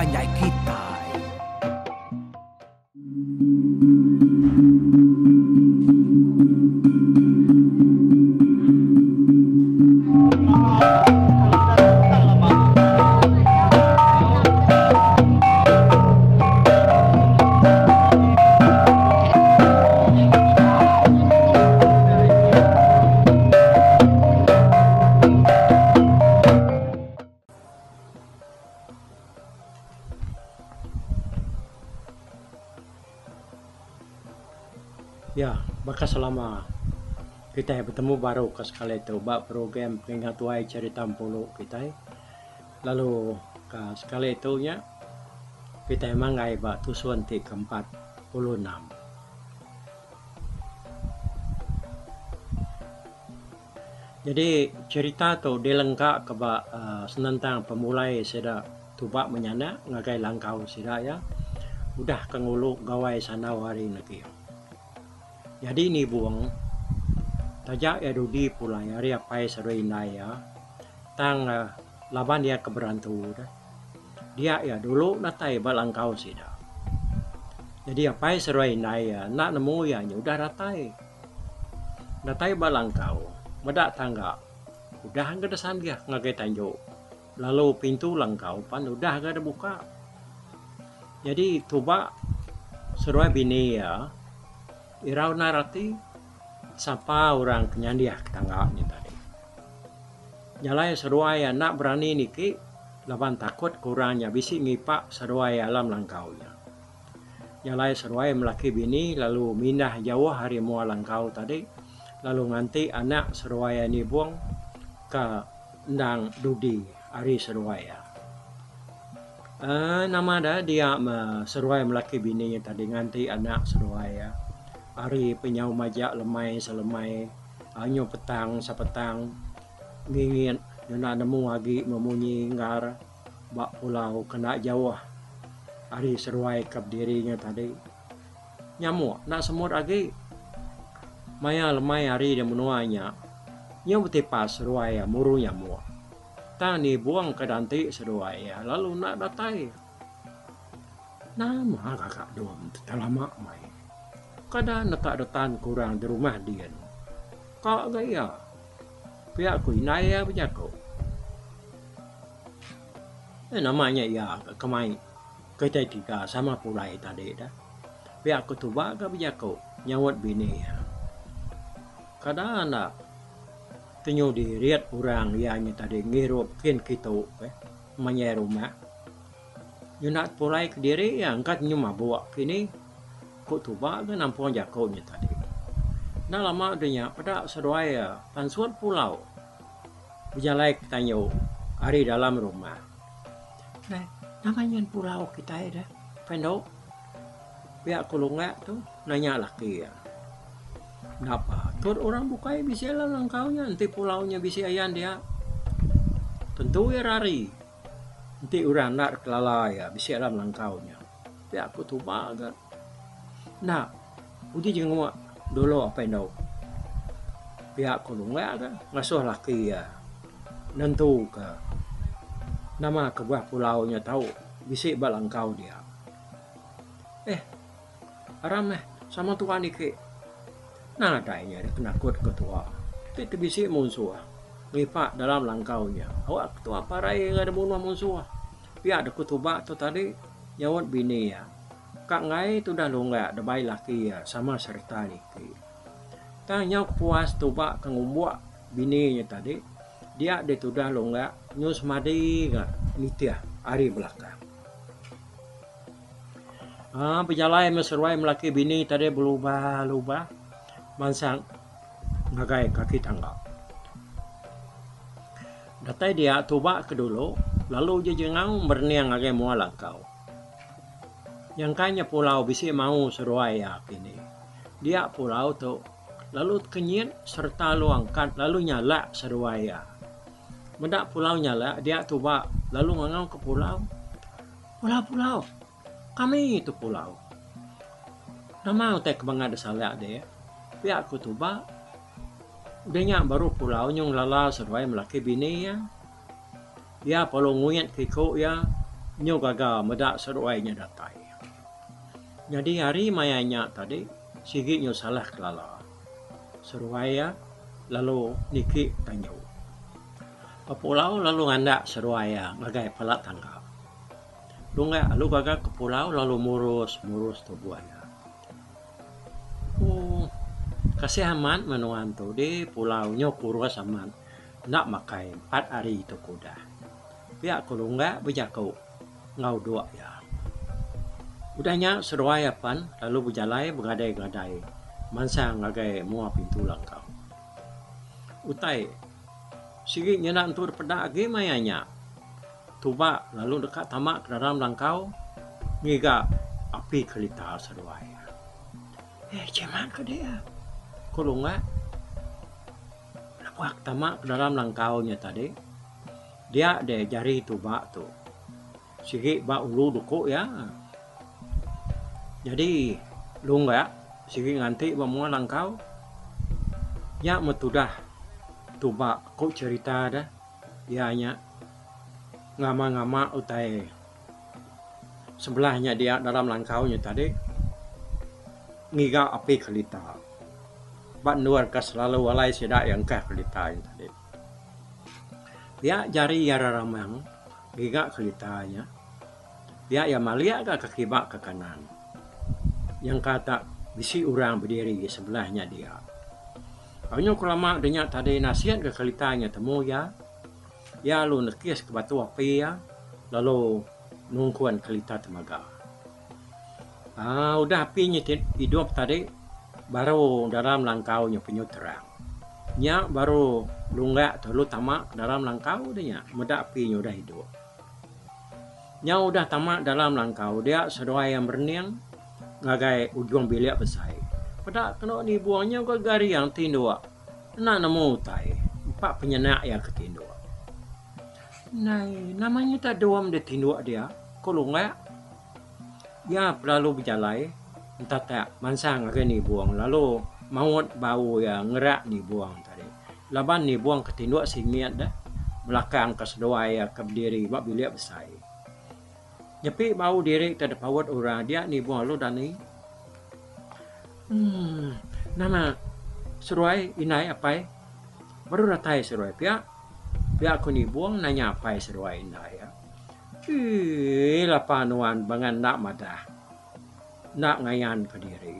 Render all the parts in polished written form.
panjai kitai. Ya, baka selama kitai betemu baru ke sekali tu ba program Pengingat Tuai Cherita Empulu kitai lalu ka sekali tu nya kitai manggai ba tusun ti ke 46. Nyadi cherita tu dilengka ke ba uhh senentang pemulai sida tuba menyanak ngagai langkau sida iya udah ke ngulu gawai sandau hari negi. Nyadi nibung taja iya dudi pulai ari apai seduai indai iya tang laban iya ke berantu deh dia iya dulu datai ba langkau sida. Nyadi apai seduai indai iya enda nemu iya nya udah datai. Datai ba langkau, meda tangga udah ga disanggih ngagai tanju lalu pintu langkau pan udah ga dibuka. Nyadi tuba seduai bini iya irau endar ati sapa orang ke nyandih ke tangga nya tadi. Nya alai seduai iya enda berani niki laban takut ke orang nya bisi ngipa seduai iya alam langkau nya. Nya alai seduai melaki bini lalu mindah jauh ari mua langkau tadi lalu nganti anak seduai iya nibung ka endang dudi ari seduai iya. Aaa nama da dia meh seduai melaki bini tadi nganti anak seduai iya ari penyau majak lemai selemai anyu petang sepetang ngingit ngena nemu agi memunyi enggar. Ba pulau kena jauh ari seruai ke bediri nya tadi. Nyamuk enda semut agi. Maya lemai hari di menua nya, nyau betipas seduai iya muru nyamuk. Tang nibung ke danti seduai iya lalu enda datai. Nama gaga dom ti lama mai. Kada neka retan ke orang di rumah din. Ka ga iya. Pia ku indai iya bejaku. Eh nama nya iya ka kemai kitai tiga sama pulai tadi dah. Pia ku tuba ga bejaku nyaut bini iya. Kada enda tenyu dirit orang iya nya tadi ngirup kin kitu eh manyai rumah. Nyunda pulai kediri iya engka tenyu mabuk kini ku tuba ga nampung jaku nya tadi. Enda lama deh nya peda seduai iya pansut pulau. Bejalai ke tanyu ari dalam rumah. Neh, nama nyin pulau kitai deh, Pendu? Pia ku Lungak tu nanya laki iya. Enda patut orang bukai bisi alam langkau nya enti pulau nya bisi ayan dia. Tentu iya rari enti orang enda kelala iya bisi alam langkau nya. Pia ku Tuba ga. Enda. Uji jenguk dulu apai endu. Pia ku Lungga ga ngasuh laki iya nentu ka nama kebuah pulau nya tau bisi ba langkau dia. Eh aram meh sama tuan iki. Nadai nya deh penakut ke tua ti ti bisi munsuh ngipa dalam langkau nya. Awak ketua parai ngagai bunuh munsuh. Pia deh ku tuba tu tadi nyaut bini iya. Ka enggai tudah lungga debai laki iya sama sereta niki. Tang nyau kepuas tuba ke ngumbuk bini nya tadi, dia deh tudah lungga nyu semadi ga nitih ari belakang. Aaa bejalai meh seruai melaki bini tadi belubah-lubah mansang ngagai kaki tangga. Datai dia tuba ke dulu lalu jejengau merening ngagai mua langkau. Nyangka nya pulau bisi mau seduai iya kini. Dia pulau tu lalu tekenyit sereta lalu angkat lalu nyalak seduai iya. Meda pulau nyalak dia tuba lalu ngangau ke pulau. Pulau pulau. Kami tu pulau. Nama utai ke bangat disalak deh. Pia ku tuba. Udah nya baru pulau nyau ngelala seduai melaki bini iya. Iya perlu nguyat ke iku iya. Nyu gaga meda seduai nya datai. Nyadi hari maya nya tadi sigi nyu salah kelala. Seduai iya lalu niki tanju. Pepulau lalu ngandak seduai iya ngagai pala tangga. Lunggak lalu gaga ke pulau lalu murus murus tubuh iya. Ooh kasih amat meh nuan tu dih pulau nyu kurus amat enda makai empat hari tu ke udah. Pia ku Lunggak bejaku enggau duk iya. Udah nya seduai apan lalu bejalai begadai-gadai mansang ngagai mua pintu langkau. Utai sigi nyenda entu dipeda agi maya nya. Tuba lalu deka tama ke dalam langkau ngiga api kelita seduai. Eh jeman ke dia, ku Lunggak. Lebuh tama ke dalam langkau nya tadi, dia deh jari tuba tu sigi ba ulu duku iya. Nyadi lunggak sigi nganti ba mua langkau nya meh tudah tuba ku cherita deh iya nya ngama-ngama utai sebelah nya dia dalam langkau nya tadi ngiga api kelita. Ba endur ka selalu alai sida iya engkah kelita nya tadi. Pia jari iya reramang ngiga kelita nya. Pia iya malik ga ke kiba ke kanan. Nyangka ta bisi orang bediri sebelah nya dia. Anyuh ke lama de nya tadi nasit ga kelita nya temu iya. Iya lalu nekis ke batu api iya lalu nungkun kelita temaga. Aaa udah api nya ti idup tadi baru dalam langkau nya penyu terang. Nya baru lunggak tu lalu tama ke dalam langkau deh nya meda api nya udah idup. Nya udah tama dalam langkau dia seduai iya merening ngagai ujung bilik besai. Peda kenu nibung nya ga garing tinduk enda nemu utai empa penyenak iya ke tinduk. Nai nama nya tak dom deh tinduk dia ku lunggak. Iya pelalu bejalai entatak mansang ngagai nibung lalu maut bau iya ngerak nibung tadi. Laban nibung ke tinduk singit deh belakang ke seduai iya ke bediri ba bilik besai. Nyepi bau diri ke dipaut orang dia nibung lalu dani. Emm nama seduai indai apai baru datai seduai pia. Pia ku nibung nanya apai seduai indai iya. Eii lapa nuan bangan enda madah enda ngayan ke diri.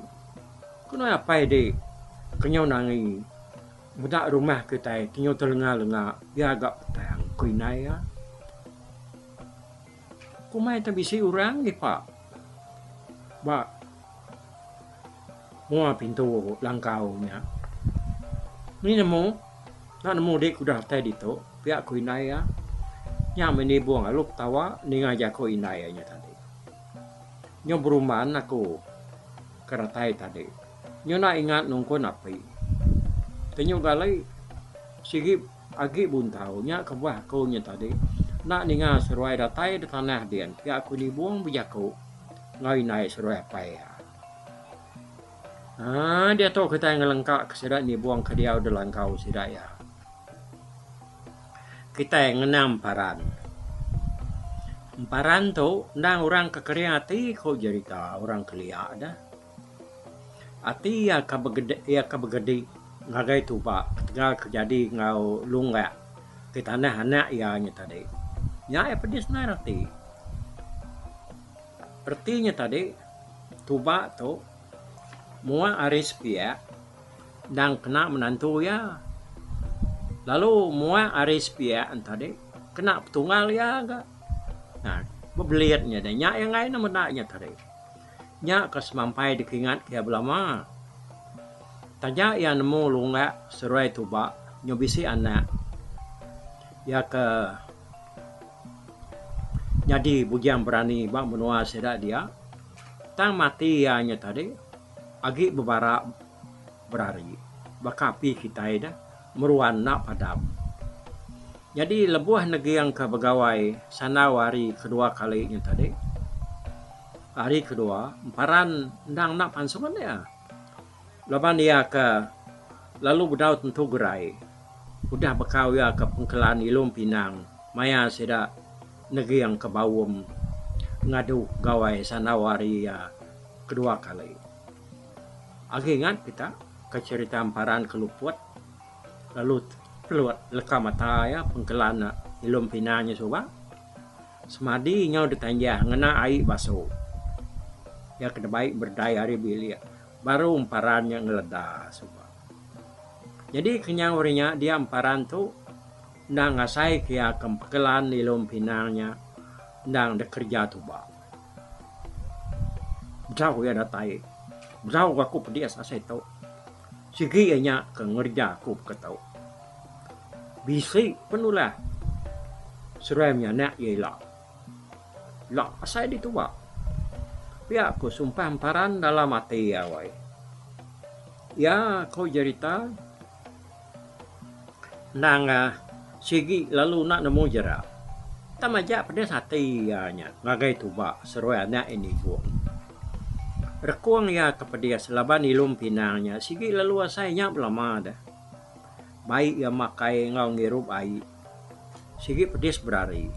Ku nuan apai di kenyau nangi meda rumah kitai kenyau telenga lenga pia ga petang ku indai iya. Kumai te bisi orang ngipa ba mua pintu langkau nya. Ni nemu enda nemu dik udah datai ditu pia ku indai iya. Nya meh nibung lalu ketawa ninga jaku indai iya nya tadi. Nyau berumban aku ke datai tadi. Nyau enda ingat nungkun api. Tenyu gali sigi agi buntau nya kebuah aku nya tadi enda ninga seruai datai da tanah din pia ku nibung bejaku enggau indai seruai apai iya. Aaa diatu kitai ngelengka ke sida nibung ke diau da langkau sida iya. Kitai ngenang emparan. Emparan tu endang orang ke kering ati ku jerita orang kelia deh. Ati iya ke begedi iya ke begedi ngagai tuba ketegal ke jadi enggau lunggak ti tanah anak iya nya tadi. Nya iya pedis endar ati. Reti nya tadi tuba tu mua ari sepiak endang kena menantu iya lalu mua ari sepiak ne tadi kena petunggal iya ga. Nah bebelit nya deh nya iya enggai ne meda nya tadi. Nya ke semampai dikingat ke iya belama. Taja iya nemu lunggak seruai tuba nyau bisi anak iya ke. Nyadi Bujang Berani ba menua sida dia, tang mati iya nya tadi agi bebara berari baka api kitai deh meruan enda padam. Nyadi lebuh neging ke begawai sandau hari kedua kali nya tadi, hari kedua emparan endang enda pansut iya laban iya ke lalu bedau tentu gerai. Udah bekau iya ke pengkelan Ilum Pinang maya sida neging ke baum ngadu Gawai Sandau Hari iya kedua kali. Agi ingat kita ke cherita Emparan ke luput lalu pelut leka mata iya pengkelan ilum pinang nya suba. Semadi nyau ditanjah ngena ai basu. Iya ke dibai berdai ari bilik baru emparan nya ngeleda suba. Nyadi kenyau ari nya dia emparan tu endang ngasai ke iya ke empekelan ilum pinang nya endang dikereja tuba. Bedau iya datai. Bedau aku pedis asai tu. Sigi iya nya ke ngereja aku baka tu. Bisi penulah seruai menyanak iya ila. Ila asai dituba. Pia ku sumpah emparan dalam ati iya wai. Iya ku jerita endang sigi lalu enda nemu jera. Tang majak pedis ati iya nya ngagai tuba seruai anak iya nibung. Rekung iya ke pedis laban ilum pinang nya sigi lalu asai nya belama deh. Bai iya makai enggau ngirup ai. Sigi pedis berari.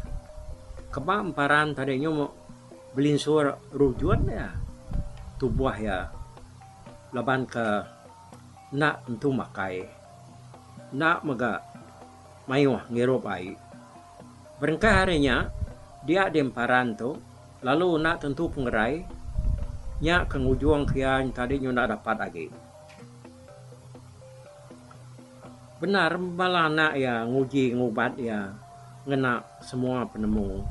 Keba emparan tadi nyu belinsur rujun iya tubuh iya laban ke enda tentu makai. Enda mega mayuh ngirup ai. Berengkah ari nya dia di emparan tu lalu enda tentu pengerai nya ke ngujung ke iya tadi nyu enda dapat agi. Bendar bala anak iya nguji ngubat iya ngena semua penemu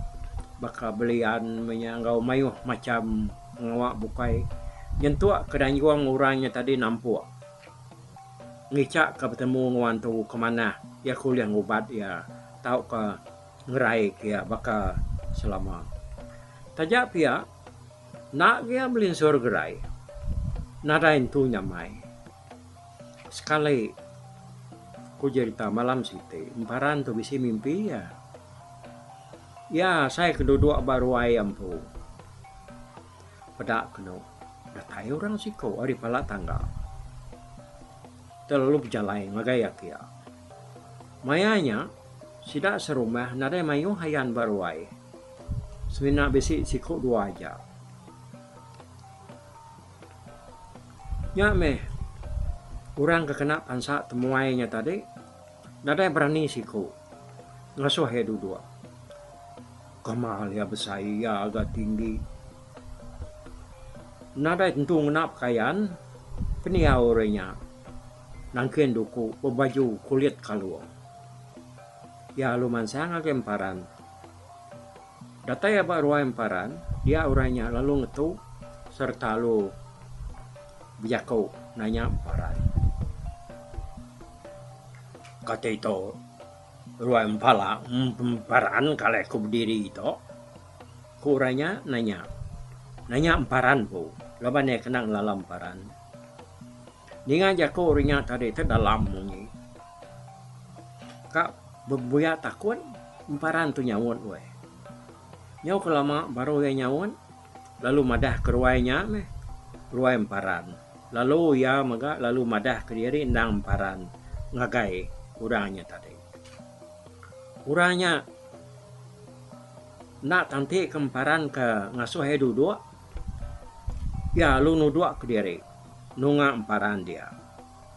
baka belian menya enggau mayuh macham pengawa bukai nyentuk ke danjung orang nya tadi nampuk ngicha ke betemu enggau antu ke manah iya ke ulih ngubat iya tauka ngerai ke iya baka selama. Taja pia enda iya belinsur gerai nadai entu nyamai. Sekali, ku jerita malam siti, emparan tu bisi mimpi iya. Iya asai ke duduk ba ruai iya empu. Peda kenu, datai orang siku ari pala tangga. Telalu bejalai ngagai iya kia. Maya nya, sida serumah nadai mayuh ayan ba ruai. Semina bisi siku dua aja. Nya meh orang ke kena pansa temuai nya tadi nadai berani siku ngasuh iya duduk. Gamal iya besai iya ga tinggi. Nadai tentu ngena pekayan pendiau orang nya nangkin duku bebaju kulit kalung. Iya lalu mansang ngagai emparan. Datai aba ruai emparan, dia orang nya lalu ngetu sereta lalu bejaku nanya emparan. Kati tu ruai empala emparan kalai ku bediri tu? Ku orang nya nanya. Nanya emparan ku laban iya kena ngelala emparan. Ninga jaku orang nya tadi tu dalam munyi. Ka bebuya takut emparan tu nyaut weh. Nyau ke lama baru iya nyaut lalu madah ke ruai nya meh ruai emparan. Lalu iya mega lalu madah ke diri endang emparan ngagai orang nya tadi. Orang nya enda tanti ke emparan ke ngasuh iya duduk, iya lalu nuduk kediri nunga emparan dia.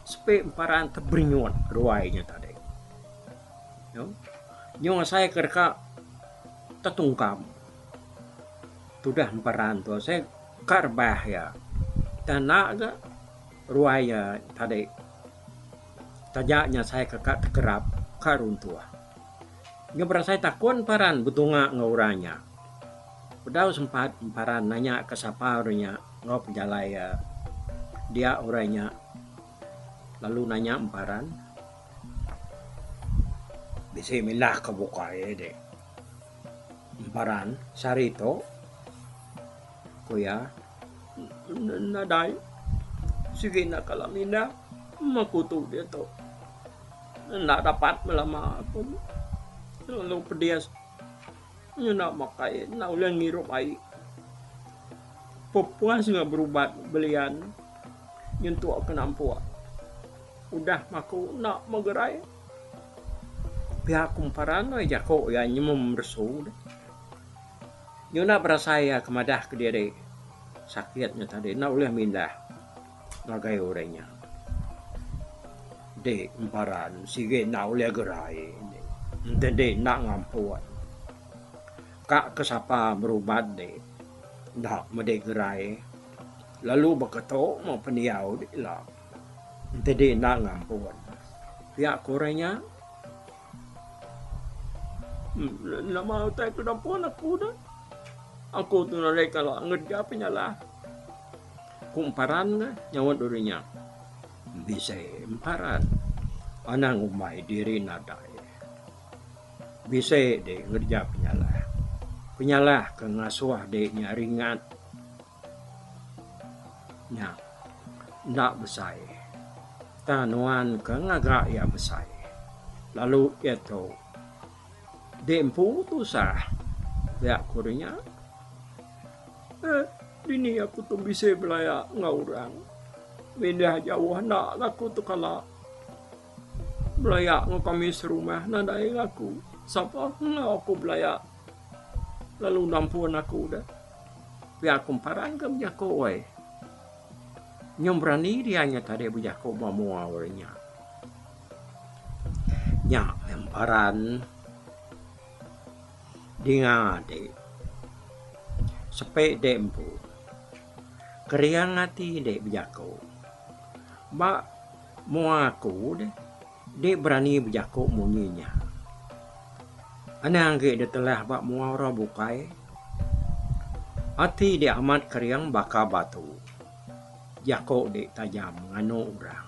Sepi emparan teberinyut ruai nya tadi. Nyau asai ke deka tetungkam tudah emparan tu asai ka rebah iya. Tang enda ga ruai iya tadi taja nya asai ke ka tekerap ka runtuh. Nyau berasai takun emparan betunga enggau orang nya. Bedau sempat emparan nanya ke sapa orang nya. Enggau pejalai iya dia orang nya lalu nanya emparan bisi mindah ke bukai deh. Emparan sehari tu ku iya nadai sigi enda kala mindah meh ku tu diatu enda dapat belama ku lalu pedis. Enda makai enda ulih ngirup ai. Pepuas enggau berubat belian nyentuk ke nampuk. Udah maku enda megerai. Pia ku emparan ai jaku iya nyemem resu deh. Nyuna berasai iya ke madah kediri sakit nya tadi enda ulih mindah ngagai orang nya. Dek emparan sigi enda ulih gerai enti dek enda ngampun. Ka ke sapa berubat dek enda mede gerai lalu beketo meh pendiau dek ila enti dek enda ngampun. Pia ku orang nya. Nama utai ke dampun aku dah. Aku tu nadai kala ngereja penyalah. Ku emparan ga nyaut duri nya. Bisi emparan anang ngumbai diri nadai. Bisi dek ngereja penyalah. Penyalah ke ngasuh dek nya ringat. Nya enda besai. Tang nuan ke ngaga iya besai. Lalu iya tu dek empu tusah pia ku deh nya. Eh dini aku tu bisi belaya enggau orang. Mindah jauh enda lah aku tu kala belaya enggau kami serumah nadai aku. Sapa enggau aku belaya lalu nampun aku deh. Pia ku emparan ke bejaku weh. Nyau berani dia nya tadi bejaku ba mua orang nya. Nya meh emparan dinga ti sepi dek empu. Kering ati dek bejaku. Ba mua aku deh dek berani bejaku munyi nya. Anang agi dek telah ba mua orang bukai. Ati dek amat kering baka batu. Jaku dek tajam nganu orang.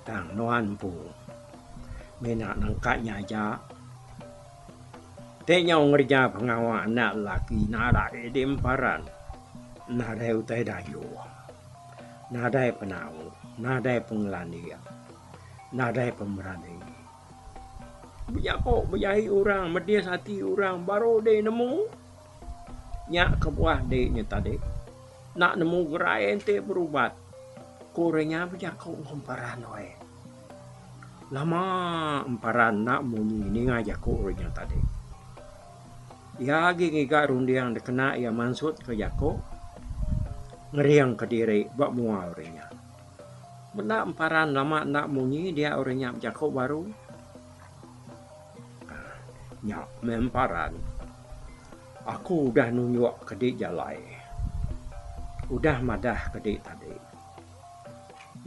Tang nuan empu mina nangka nya aja. Ti nyau ngereja pengawa anak lelaki nadai dek emparan nadai utai dayuh. Nadai penau, nadai pengelandik, nadai pemerani. Bejaku bejai orang medis ati orang baru deh nemu. Nya kebuah deh nya tadi enda nemu gerai enti berubat. Ku orang nya bejaku enggau emparan weh. Lama emparan enda munyi ninga jaku orang nya tadi. Iya agi ngiga runding dikena iya mansutka jaku ngeringka diri ba mua orang nya. Meda emparan lama enda munyi dia orang nya bejaku baru. Nya meh emparan. Aku udah nunjuk ke di jalai. Udah madah ke di tadi.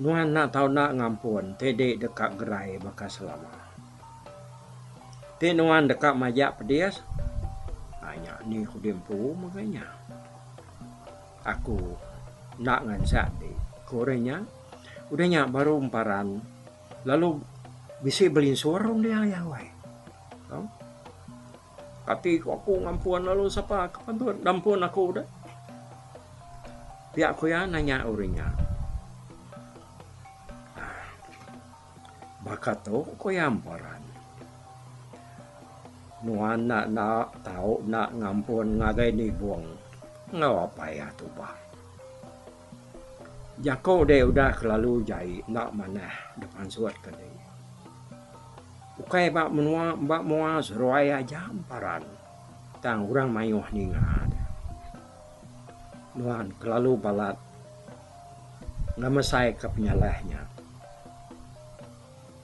Nuan enda tau enda ngampun ti di deka gerai baka selama. Ti nuan deka majak pedis, nya ni ku di empu mega nya. Aku enda ngansak ti, ku orang nya. Udah nya baru emparan lalu bisi belinsur runding iya weh. Tau. Kati ku aku ngampun lalu sapa ke patut ngampun aku deh. Pia ku iya nanya orang nya. Baka tu ku iya emparan. Nuan enda enda tau enda ngampun ngagai nibung enggau apai iya tuba. Jaku deh udah kelalu jai enda manah dipansut ke deh. Ukai ba menua ba mua seruai aja emparan tang orang mayuh ninga deh. Nuan kelalu balat ngemesaika penyalah nya.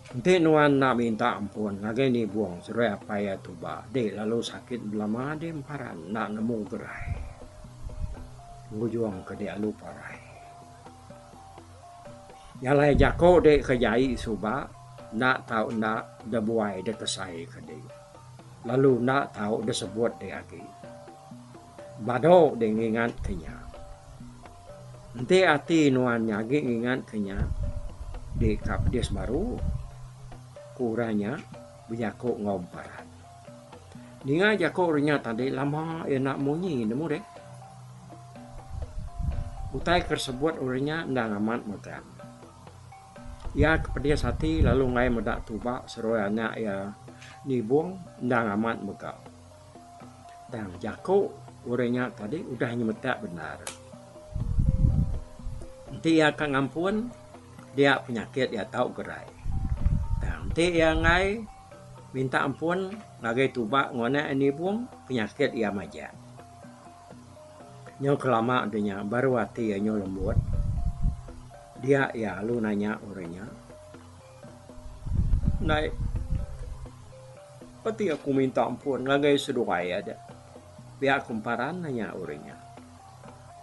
Enti nuan enda minta ampun ngagai nibung seruai apai iya tuba dek lalu sakit belama deh emparan enda nemu gerai. Ngujung ke dek alu parai. Nya alai jako dek ke jai suba enda tau enda deh buai deh kesai ke dek lalu enda tau deh sebut dek agi. Badu deh ngingat ke nya. Enti ati nuan nya agi ngingat ke nya, deh ka pedis baru, ku orang nya bejaku enggau emparan. Ninga jaku orang nya tadi lama iya enda munyi nemu deh. Utai ke sebut orang nya endang amat mega. Iya ke pedis ati lalu enggai meda tuba seruai anak iya nibung endang amat mega. Tang jaku orang nya tadi udah nyemetak bendar. Enti iya ka ngampun dia penyakit iya tau gerai. Tang enti iya enggai. Minta ampun ngagai tuba enggau anak iya nibung penyakit iya majak. Nyau kelama deh nya baru ati iya nyau lembut. Dia iya lalu nanya orang nya. Ndai peti aku minta ampun ngagai seduai iya deh. Pia ku Emparan nanya orang nya.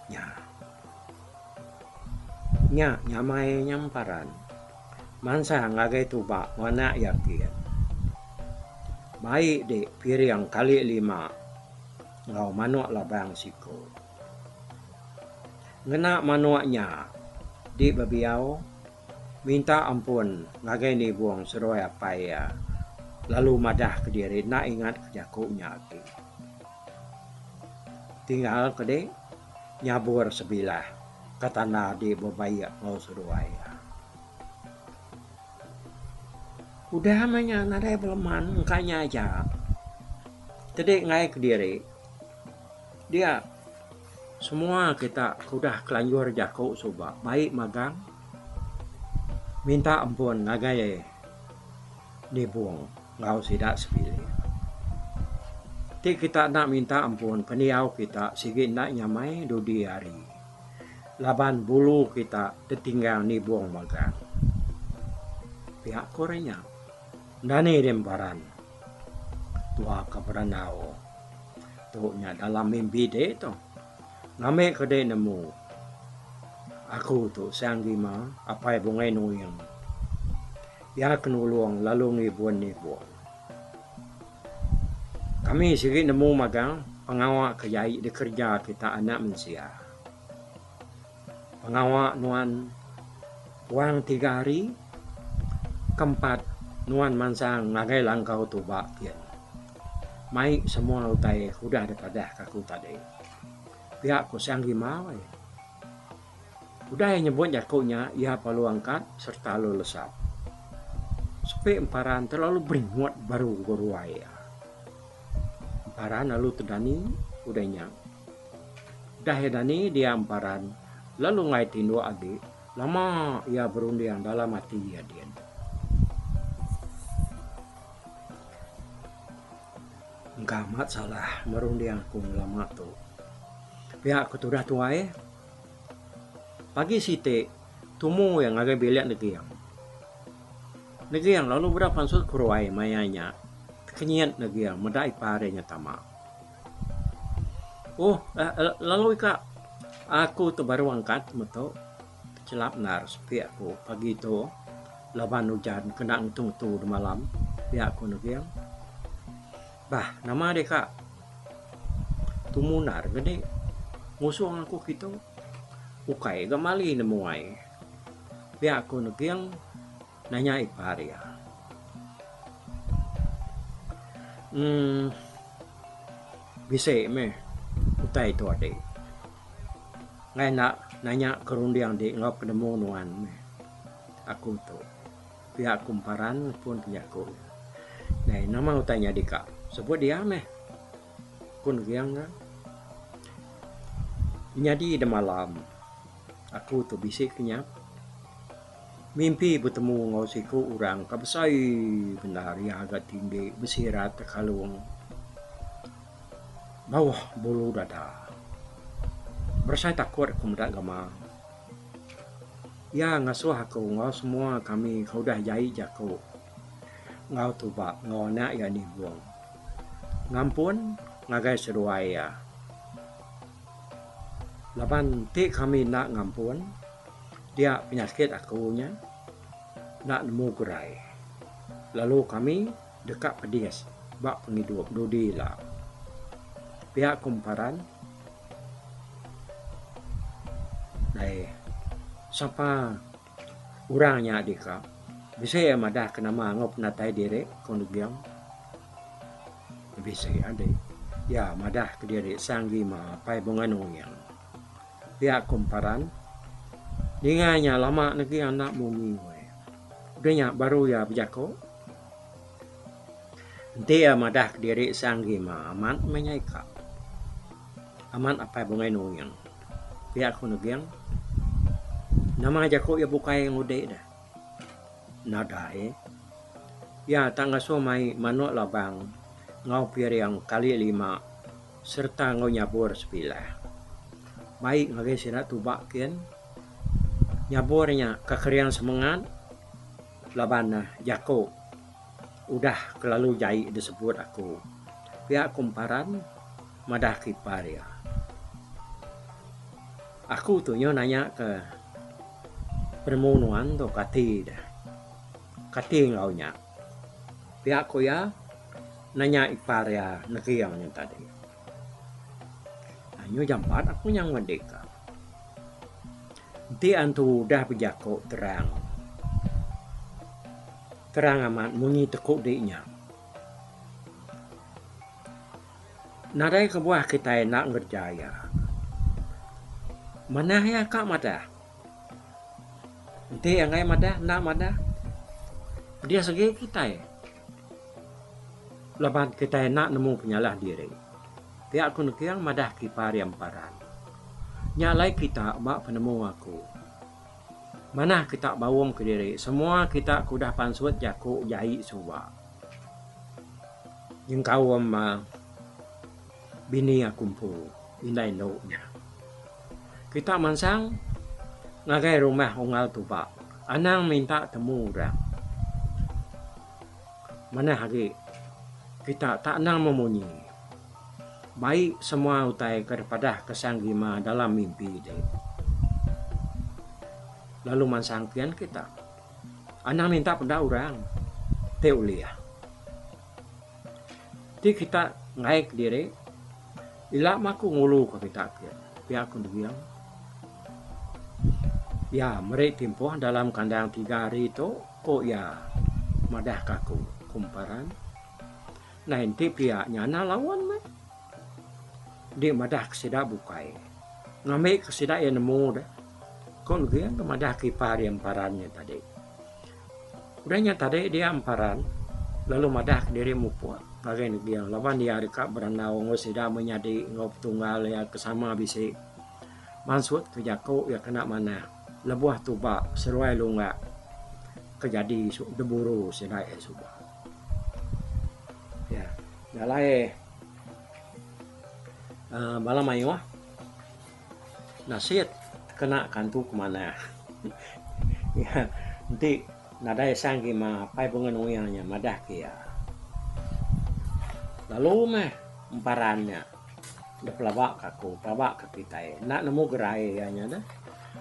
Nya. Nya nyamai nya Emparan. Mansang ngagai tuba enggau anak iya kin. Bai dik piring kali lima enggau manok labang siku. Ngena manok nya dik bebiau minta ampun ngagai nibung seduai apai iya lalu madah kediri enda ingat ke jaku nya agi. Tinggal ke dik nyabur sebilah ke tanda dik bebaik enggau seduai iya. Udah meh nya nadai beleman engka nya aja. Tedi enggai kediri dia semua kita ke udah kelanjur jaku suba baik magang minta ampun ngagai nibung enggau sida sebilik. Ti kita enda minta ampun pendiau kita sigi enda nyamai dudi hari. Laban bulu kita tetinggang nibung magang. Pia ku orang nya. Dani di emparan. Tua ke berandau. Tu nya dalam mimpi dek tu. Ngambi ke dek nemu. Aku tu Sang Gima apai Bungai Nuing. Iya ke nulung lalu ngibun nibung. Kami sigi nemu magang pengawa ke jai dikereja kita anak mensia. Pengawa nuan puang tiga hari, keempat nuan mansang ngagai langkau tuba kin. Mai semua utai ke udah dipadah ka aku tadi. Pia ku Sang Gimau. Udah iya nyebut jaku nya, iya perlu angkat sereta lalu lesap. Sepi emparan terlalu beringut baru ga ruai iya. Emparan lalu tedani udah nya. Udah iya dani dia emparan lalu enggai tinduk agi lama iya berunding dalam ati iya din. Engka amat salah merunding aku ngelama tu. Pia ku tudah tuai. Pagi siti, tumu iya ngagai bilik Neging. Neging lalu beda pansut ke ruai maya nya. Tekenyit Neging meda ipar iya nya tama. Oh, lalu ika aku tu baru angkat metu chelap endar sepi aku pagi tu laban ujan kena ngetu-ngetu demalam pia ku Neging. Bah, nama deka tumu endar gedi ngusung aku kitu. Ukai ga mali nemuai. Pia ku Neging nanya ipar iya. Emm bisi meh utai tu adi. Ngai enda nanya ke runding di enggau penemu nuan meh aku tu. Pia ku Emparan pun ke jaku iya. Dai nama utai nyadi ka sebut iya meh. Ku Neging ga. Nyadi demalam aku tu bisi kenyap mimpi betemu enggau siku orang ka besai bendar iya ga tinggi besirat tekalung bauh bulu dada. Berasai takut ku meda gamal. Iya ngasuh aku enggau semua kami ke udah jai jaku enggau tuba enggau anak iya nibung ngampun ngagai seduai iya. Laban ti kami enda ngampun dia penyakit aku nya enda nemu gerai lalu kami deka pedis ba pengidup dudi ila. Pia ku Emparan. Dai sapa orang nya deka bisi iya madah ke nama enggau penatai diri ku Neging. Bisi adi iya madah kediri Sang Gima apai Bunga Nuing. Pia ku Emparan ninga nya lama Neging enda munyi. Udah nya baru iya bejaku. Enti iya madah kediri Sang Gima amat meh nya ika. Amat apai Bungai Nuing. Pia ku Neging. Nama jaku iya bukai ngudi deh. Nadai. Iya tak ngasuh mai manuk labang enggau piring kali lima sereta enggau nyabur sepilah. Bai ngagai sida tuba kin, nyabur nya ke kering semengat laban jaku udah kelalu jai disebut aku, pia ku Emparan madah ke ipar iya. Aku tu nyau nanya ke penemu nuan tu kati deh. Kati enggau nya. Pia ku iya nanya ipar iya neging nya tadi. Nyu jampat aku nyang mendika. Enti antu udah bejaku terang. Terang amat munyi teku di nya. Nadai kebuah kitai enda ngereja iya. Manah iya ka madah. Enti angai madah enda madah pedis agi kitai laban kitai enda nemu penyalah diri. Pia ku Neking madah kipa ari Emparan. Nya alai kita ba penemu aku. Manah kita baum kediri semua kita ke udah pansut jaku jai suba. Nyengkaum bini aku empu indai endu nya. Kita mansang ngagai rumah unggal tuba anang minta temu orang. Manah agi kita tak anang memunyi. Bai semua utai ke dipadah ke Sang Gima dalam mimpi ti. Lalu mansang kian kita. Anang minta peda orang ti ulih. Ti kita ngaik diri ila mah aku ngulu ka kita kin pia ku Deging. Iya meri timpuh dalam kandang tiga hari tu ku iya madah ka aku ku Emparan. Nai enti pia nya anang laun meh. Di madah ke sida bukai ngambi ke sida iya nemu deh ku Deging ke madah ke ipar iya Emparan nya tadi. Udah nya tadi dia emparan lalu madah kediri mupuk ngagai Neging laban iya deka berandau enggau sida menyadi enggau petunggal iya ke sama bisi mansut ke jaku iya kena manah lebuh tuba seruai lunggak ke jadi deburu sida iya suba. Iya nya alai uhh bala mayuh. Nasit kena kantu ke manah. Iya enti nadai sang gima apai bunga nuing nya madah ke iya. Lalu meh emparan nya dep pelaba ka aku pelaba ka kitai enda nemu gerai iya nya deh.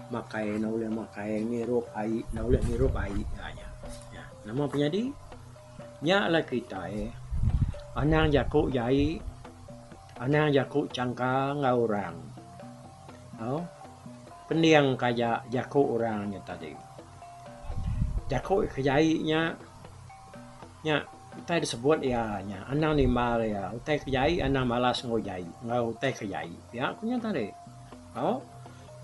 Makai enda ulih makai ngirup ai enda ulih ngirup ai iya nya. Nama penyadi nya alai kitai anang jaku jai. Anang jaku changka enggau orang. Au pending ka aja jaku orang nya tadi. Jaku ke jai nya, nya utai disebut iya nya anang nimbal iya. Utai ke jai anang malas enggau jai enggau utai ke jai. Pia ku nya tadi. Au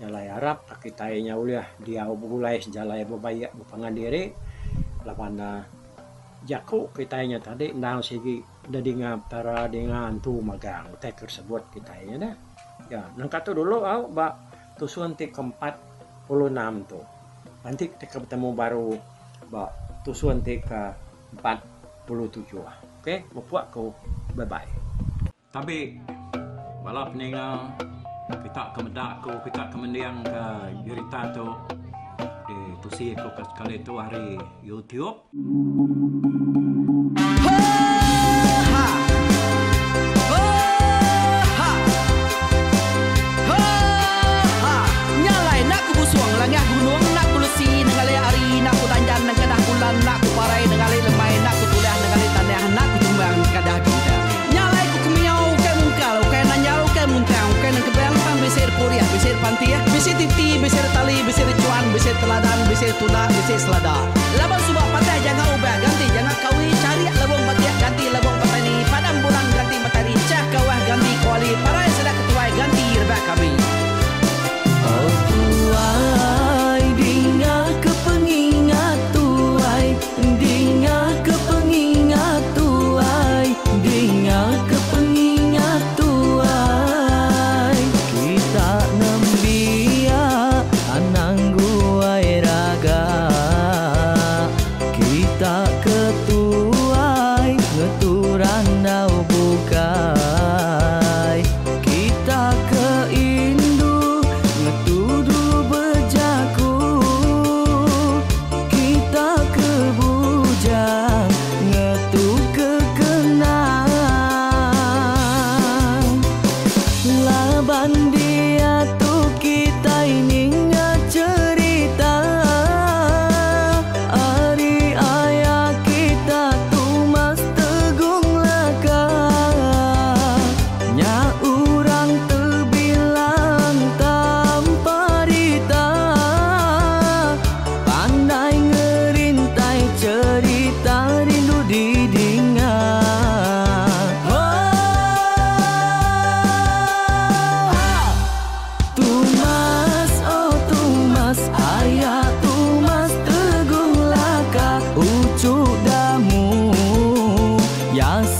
nya alai arap ka kitai nya ulih diau begulai sejalai bebaik bepangan diri laban ne jaku kitai nya tadi endang sigi. Enda dinga Petara dinga antu magang utai ke disebut kitai nya dah. Ya nangka tu dulu au ba tusun ti ke 46 tu. Nanti kita ke betemu baru ba tusun ti ke 47. Okey mupuk aku bye bye. Tabi bala peninga kita ke meda aku kita ke mending ke jerita tu ditusi aku ke sekali tu ari YouTube.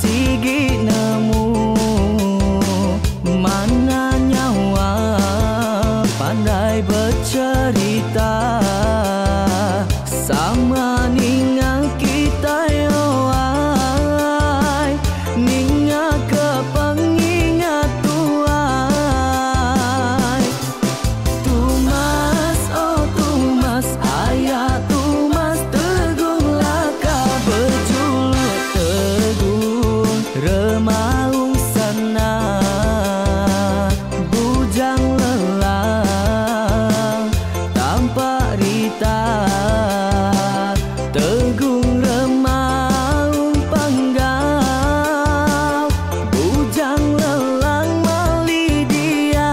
sigi nemu Mana nyawa pandai becerita Sama ninga kitai oh ai Ninga ke pengingat tuai Tumas oh Tumas aya Tumas Tegung Laka bejuluk Tegung Remaung Sana Bujang Lelang Tampak Rita Tegung Remaung Panggau Bujang Lelang Mali Diau.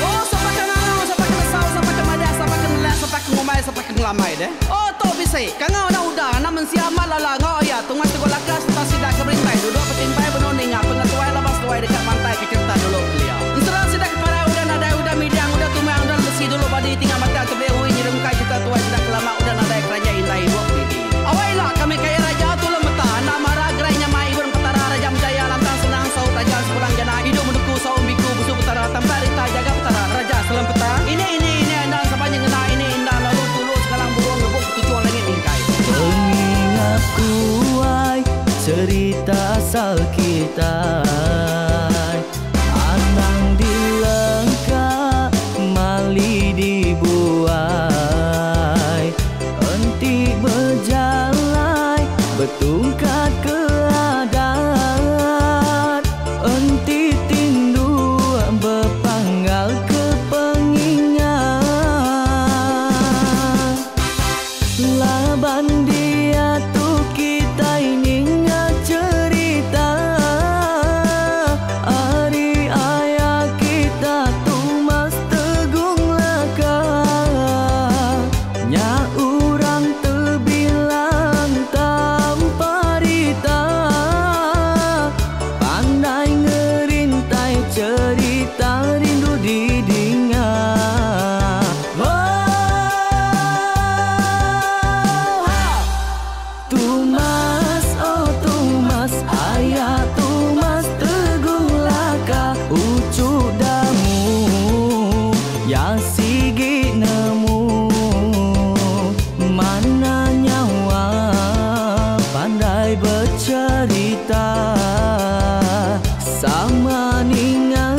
Oh sapa ke ngangau sapa ke nesau sapa ke madah sapa ke nelak sapa ke ngumbai sapa ke ngelamai deh. Oh tu bisi kangau anak uda anak mensia amat lala enggau aya tungai tegul laka sereta sida ke berintai duduk betimpai benung ninga pengetuai laban seduai deka mantai ke cherita dulu kelia. Ensera sida ke parai udah nadai udah midang udah tumang udah lesi dulu badi tinggal batang tebeli ui nyerungkai cherita tuai sida ke lama udah nadai keranjai indai ibuk didi. Awai ila kami kaya raja tulung meta enda mara gerai nyamai ibun petara raja menjaya lantang senang saut raja sepulang jana idup menuku saum biku busu petara tampak rita jaga petara raja selempeta ini ini ini enda sapa nyengena ini enda lalu tulu sekalang burung ngebuk ketuchung langit mingkai. Pengingat ku ai cerita asal kitai Anang dilengka mali dibuai Enti bejalai betungkat ke adat Enti tinduk bepanggal ke pengingat Laban diatu kitai ninga cherita ari aya kita Tumas Tegung Laka Nya orang tebilang tanpa rita Pandai ngerintai cherita rindu didinga Oh ha! Tumas oh Tumas aya Tumas Tegung Laka uchu damu ya sigi nemu Mana nyawa pandai becerita Sama ninga.